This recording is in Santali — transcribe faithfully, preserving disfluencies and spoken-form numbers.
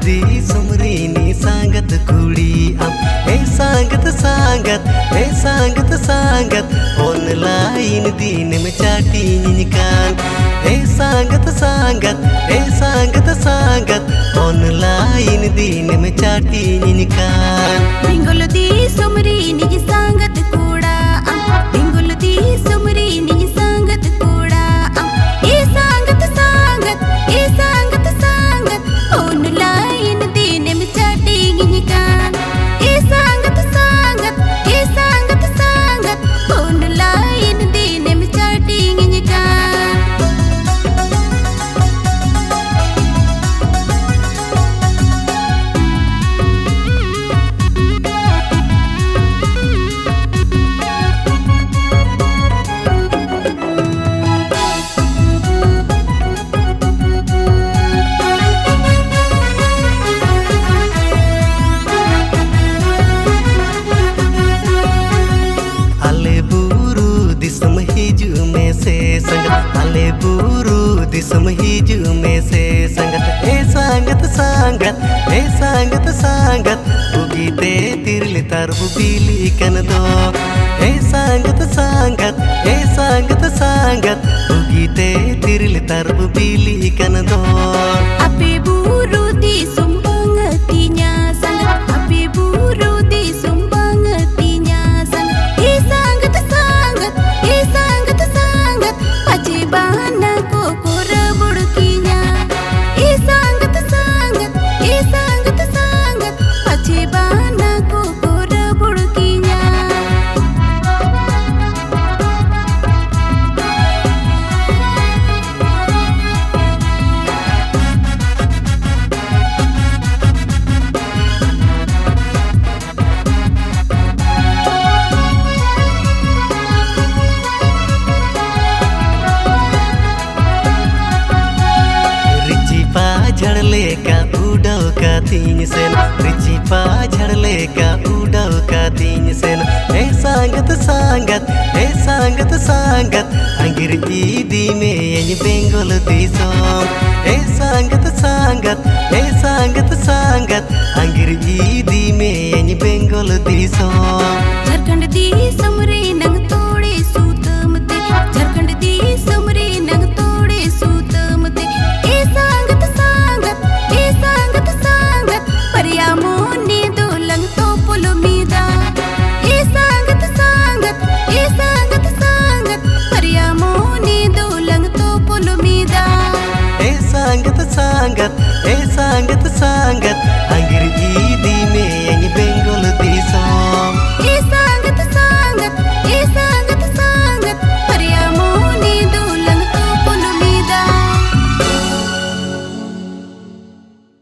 ᱫᱤᱥᱚᱢ ᱨᱤᱱᱤᱡ ᱥᱟᱸᱜᱟᱛ ᱠᱩᱲᱤ ᱟᱢ, ᱮ ᱥᱟᱸᱜᱟᱛ, ᱥᱟᱸᱜᱟᱛ, ᱮ ᱥᱟᱸᱜᱟᱛ, ᱥᱟᱸᱜᱟᱛ, online ᱫᱤᱱᱮᱢ chattingᱤᱧ ᱠᱟᱱ᱾ ᱮ ᱥᱟᱸᱜᱟᱛ, ᱥᱟᱸᱜᱟᱛ, ᱮ ᱥᱟᱸᱜᱟᱛ, ᱥᱟᱸᱜᱟᱛ, online ᱫᱤᱱᱮᱢ chattingᱤᱧ ᱠᱟᱱ᱾ ᱵᱮᱝᱜᱚᱞ ᱫᱤᱥᱚᱢ ᱨᱤᱱᱤᱡ ᱥᱟᱸᱜᱟᱛ ᱠᱚᱲᱟ ᱟᱢ, ᱵᱮᱝᱜᱚᱞ ᱫᱤᱥᱚᱢ ᱨᱤᱱᱤᱡ ᱥᱟᱸᱜᱟᱛ ᱠᱚᱲᱟ ᱟᱢ, ᱮ ᱥᱟᱸᱜᱟᱛ, ᱥᱟᱸᱜᱟᱛ, ᱮ ᱥᱟᱸᱜᱟᱛ, ᱥᱟᱸᱜᱟᱛ, online ᱫᱤᱱᱮᱢ chattingᱤᱧ ᱠᱟᱱ᱾ ᱮ ᱥᱟᱸᱜᱟᱛ, ᱥᱟᱸᱜᱟᱛ, ᱮ ᱥᱟᱸᱜᱟᱛ, ᱥᱟᱸᱜᱟᱛ, online ᱫᱤᱱᱮᱢ chattingᱤᱧ ᱠᱟᱱ᱾ ᱟᱞᱮ ᱵᱩᱨᱩ ᱫᱤᱥᱚᱢ ᱦᱤᱡᱩᱜ ᱢᱮᱥᱮ ᱥᱟᱸᱜᱟᱛ, ᱟᱞᱮ ᱵᱩᱨᱩ ᱫᱤᱥᱚᱢ ᱦᱤᱡᱩᱜ ᱢᱮᱥᱮ ᱥᱟᱸᱜᱟᱛ, ᱮ ᱥᱟᱸᱜᱟᱛ, ᱥᱟᱸᱜᱟᱛ, ᱮ ᱥᱟᱸᱜᱟᱛ, ᱥᱟᱸᱜᱟᱛ, ᱵᱩᱜᱤᱛᱮ ᱛᱤᱨᱤᱞ ᱛᱟᱨᱚᱵ ᱵᱤᱞᱤ ᱠᱟᱱ ᱫᱚ᱾ ᱮ ᱥᱟᱸᱜᱟᱛ, ᱥᱟᱸᱜᱟᱛ, ᱮ ᱥᱟᱸᱜᱟᱛ, ᱥᱟᱸᱜᱟᱛ, ᱵᱩᱜᱤᱛᱮ ᱛᱤᱨᱤᱞ ᱛᱟᱨᱚᱵ ᱵᱤᱞᱤ ᱠᱟᱱ ᱫᱚ᱾ ᱟᱯᱮ ᱵᱩᱨᱩ ᱫᱤᱥᱚᱢ ᱵᱟᱝ ᱛᱤᱧᱟ ᱥᱟᱸᱜᱟᱛ, ᱟᱯᱮ ᱵᱩᱨᱩ ᱫᱤᱥᱚᱢ ᱵᱟᱝ ᱛᱤᱧᱟ ᱥᱟᱸᱜᱟᱛ, ᱮ ᱥᱟᱸᱜᱟᱛ, ᱥᱟᱸᱜᱟᱛ, ᱮ ᱥᱟᱸᱜᱟᱛ, ᱥᱟᱸᱜᱟᱛ, ᱯᱟᱪᱷᱮ ᱵᱟᱱᱟ ᱠᱚ ᱠᱚ ᱨᱟᱵᱚᱲ ᱠᱤᱧᱟ᱾ ᱮ ᱥᱟᱸᱜᱟᱛ, ᱥᱟᱸᱜᱟᱛ, ᱮ ᱥᱟᱸᱜᱟᱛ, ᱥᱟᱸᱜᱟᱛ, ᱯᱟᱪᱷᱮ ᱵᱟᱱᱟ ᱠᱚ ᱠᱚ ᱨᱟᱵᱚᱲ ᱠᱤᱧᱟ᱾ ᱨᱤᱪᱤ ᱯᱟᱡᱷᱟᱲ ᱞᱮᱠᱟ ᱩᱰᱟᱹᱣ ᱠᱟᱛᱤᱧ ᱥᱮᱱ, ᱨᱤᱪᱤ ᱯᱟᱡᱷᱟᱲ ᱞᱮᱠᱟ ᱩᱰᱟᱹᱣ ᱠᱟᱛᱤᱧ ᱥᱮᱱ᱾ ᱮ ᱥᱟᱸᱜᱟᱛ, ᱥᱟᱸᱜᱟᱛ, ᱮ ᱥᱟᱸᱜᱟᱛ, ᱥᱟᱸᱜᱟᱛ, ᱟᱸᱜᱤᱨ ᱤᱫᱤ ᱢᱮᱭᱟᱹᱧ ᱵᱮᱝᱜᱚᱞ ᱫᱤᱥᱚᱢ᱾ ᱮ ᱥᱟᱸᱜᱟᱛ, ᱥᱟᱸᱜᱟᱛ, ᱮ ᱥᱟᱸᱜᱟᱛ, ᱫᱤᱥᱚᱢ᱾ ᱡᱷᱟᱨᱠᱷᱚᱸᱰ ᱫᱤ